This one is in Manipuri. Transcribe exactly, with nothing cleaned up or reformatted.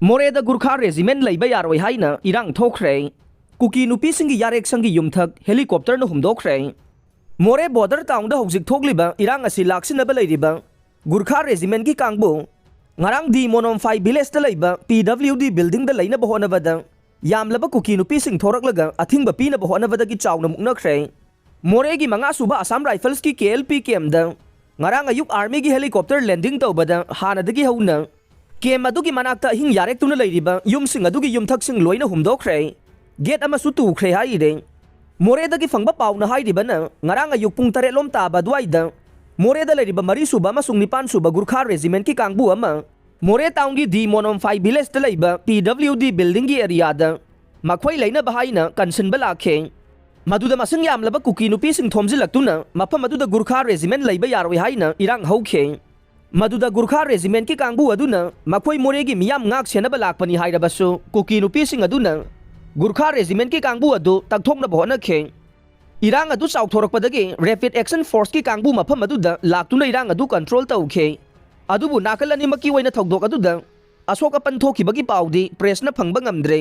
ꯃꯣꯔꯦꯗ ꯒꯨꯔꯈꯥ ꯔꯦꯖꯤꯃꯦꯟ ꯂꯩꯕ ꯌꯥꯔꯣꯏ ꯍꯥꯏꯅ ꯏꯔꯥꯡ ꯊꯣꯛꯈ꯭ꯔꯦ꯫ ꯀꯨꯀꯤ ꯅꯨꯄꯤꯁꯤꯡꯒꯤ ꯌꯥꯔꯦꯛꯁꯪꯒꯤ ꯌꯨꯝꯊꯛ ꯍꯦꯂꯤꯀꯣꯞꯇꯔꯅ ꯍꯨꯝꯗꯣꯛꯈ꯭ꯔꯦ꯫ ꯃꯣꯔꯦ ꯕꯣꯔꯗꯔ ꯇꯥꯎꯟꯗ ꯍꯧꯖꯤꯛ ꯊꯣꯛꯂꯤꯕ ꯏꯔꯥꯡ ꯑꯁꯤ ꯂꯥꯛꯁꯤꯟꯅꯕ ꯂꯩꯔꯤꯕ ꯒꯨꯔꯈꯥ ꯔꯦꯖꯤꯃꯦꯟꯒꯤ ꯀꯥꯡꯕꯨ ꯉꯔꯥꯡ ꯗꯤ ꯃꯣꯅꯣꯝꯐꯥꯏ ꯚꯤꯂꯦꯖꯇ ꯂꯩꯕ ꯄꯤ ꯗꯕ꯭ꯂꯤꯎ ꯗꯤ ꯕꯤꯜꯗꯤꯡꯗ ꯂꯩꯅꯕ ꯍꯣꯠꯅꯕꯗ ꯌꯥꯝꯂꯕ ꯀꯨꯀꯤ ꯅꯨꯄꯤꯁꯤꯡ ꯊꯣꯔꯛꯂꯒ ꯑꯊꯤꯡꯕ ꯄꯤꯅꯕ ꯍꯣꯠꯅꯕꯗꯒꯤ ꯆꯥꯎꯅ ꯃꯨꯛꯅꯈ꯭ꯔꯦ꯫ ꯃꯣꯔꯦꯒꯤ ꯃꯉꯥ ꯁꯨꯕ ꯑꯁꯥꯝ ꯔꯥꯏꯐꯜꯁꯀꯤ ꯀꯦ ꯑꯦꯜ ꯄꯤ ꯀꯦꯝꯗ ꯉꯔꯥꯡ ꯑꯌꯨꯛ ꯑꯥꯔꯃꯤꯒꯤ ꯍꯦꯂꯤꯀꯣꯞꯇꯔ ꯂꯦꯟꯗꯤꯡ ꯇꯧꯕꯗ ꯍꯥꯟꯅꯗꯒꯤ ꯍꯧꯅ ꯀꯦꯝ ꯑꯗꯨꯒꯤ ꯃꯅꯥꯛꯇ ꯑꯍꯤꯡ ꯌꯥꯔꯦꯛꯇꯨꯅ ꯂꯩꯔꯤꯕ ꯌꯨꯝꯁꯤꯡ ꯑꯗꯨꯒꯤ ꯌꯨꯝꯊꯛꯁꯤꯡ ꯂꯣꯏꯅ ꯍꯨꯝꯗꯣꯛꯈ꯭ꯔꯦ꯫ ꯒꯦꯠ ꯑꯃꯁꯨ ꯇꯨꯈ꯭ꯔꯦ ꯍꯥꯏꯔꯤꯔꯦ꯫ ꯃꯣꯔꯦꯗꯒꯤ ꯐꯪꯕ ꯄꯥꯎꯅ ꯍꯥꯏꯔꯤꯕꯅ ꯉꯔꯥꯡ ꯑꯌꯨꯛ ꯄꯨꯡ ꯇꯔꯦꯠ ꯂꯣꯝ ꯇꯥꯕ ꯑꯗꯨꯋꯥꯏꯗ ꯃꯣꯔꯦꯗ ꯂꯩꯔꯤꯕ ꯃꯔꯤ ꯁꯨꯕ ꯑꯃꯁꯨꯡ ꯅꯤꯄꯥꯟ ꯁꯨꯕ ꯒꯨꯔꯈꯥ ꯔꯦꯖꯤꯃꯦꯟꯠꯀꯤ ꯀꯥꯡꯕꯨ ꯑꯃ ꯃꯣꯔꯦ ꯇꯥꯎꯟꯒꯤ ꯗꯤ ꯃꯣꯅꯣꯝꯐꯥꯏ ꯚꯤꯂꯦꯖꯇ ꯂꯩꯕ ꯄꯤ ꯗꯕ꯭ꯂꯤꯎ ꯗꯤ ꯕꯤꯜꯗꯤꯡꯒꯤ ꯑꯦꯔꯤꯌꯥꯗ ꯃꯈꯣꯏ ꯂꯩꯅꯕ ꯍꯥꯏꯅ ꯀꯟꯁꯤꯟꯕ ꯂꯥꯛꯈꯤ꯫ ꯃꯗꯨꯗ ꯃꯁꯤꯡ ꯌꯥꯝꯂꯕ ꯀꯨꯀꯤ ꯅꯨꯄꯤꯁꯤꯡ ꯊꯣꯝꯖꯤꯜꯂꯛꯇꯨꯅ ꯃꯐꯝ ꯑꯗꯨꯗ ꯒꯨꯔꯈꯥ ꯔꯦꯖꯤꯃꯦꯟꯠ ꯂꯩꯕ ꯌꯥꯔꯣꯏ ꯍꯥꯏꯅ ꯏꯔꯥꯡ ꯍꯧꯈꯤ꯫ ꯃꯗꯨꯗ ꯒꯨꯔꯈꯥ ꯔꯦꯖꯤꯃꯦꯟꯠꯀꯤ ꯀꯥꯡꯕꯨ ꯑꯗꯨꯅ ꯃꯈꯣꯏ ꯃꯣꯔꯦꯒꯤ ꯃꯤꯌꯥꯝ ꯉꯥꯛ ꯁꯦꯟꯅꯕ ꯂꯥꯛꯄꯅꯤ ꯍꯥꯏꯔꯕꯁꯨ ꯀꯨꯀꯤ ꯅꯨꯄꯤꯁꯤꯡ ꯑꯗꯨꯅ ꯒꯨꯔꯈꯥ ꯔꯦꯖꯤꯃꯦꯟꯠꯀꯤ ꯀꯥꯡꯕꯨ ꯑꯗꯨ ꯇꯛꯊꯣꯛꯅꯕ ꯍꯣꯠꯅꯈꯤ꯫ ꯏꯔꯥꯡ ꯑꯗꯨ ꯆꯥꯎꯊꯣꯔꯛꯄꯗꯒꯤ ꯔꯦꯄꯤꯗ ꯑꯦꯛꯁꯟ ꯐꯣꯔꯁꯀꯤ ꯀꯥꯡꯕꯨ ꯃꯐꯝ ꯑꯗꯨꯗ ꯂꯥꯛꯇꯨꯅ ꯏꯔꯥꯡ ꯑꯗꯨ ꯀꯟꯇ꯭ꯔꯣꯜ ꯇꯧꯈꯤ꯫ ꯑꯗꯨꯕꯨ ꯅꯥꯀꯜ ꯑꯅꯤꯃꯛꯀꯤ ꯑꯣꯏꯅ ꯊꯧꯗꯣꯛ ꯑꯗꯨꯗ ꯑꯁꯣꯛ ꯑꯄꯟ ꯊꯣꯛꯈꯤꯕꯒꯤ ꯄꯥꯎꯗꯤ ꯄ꯭ꯔꯦꯁꯅ ꯐꯪꯕ ꯉꯝꯗ꯭ꯔꯦ꯫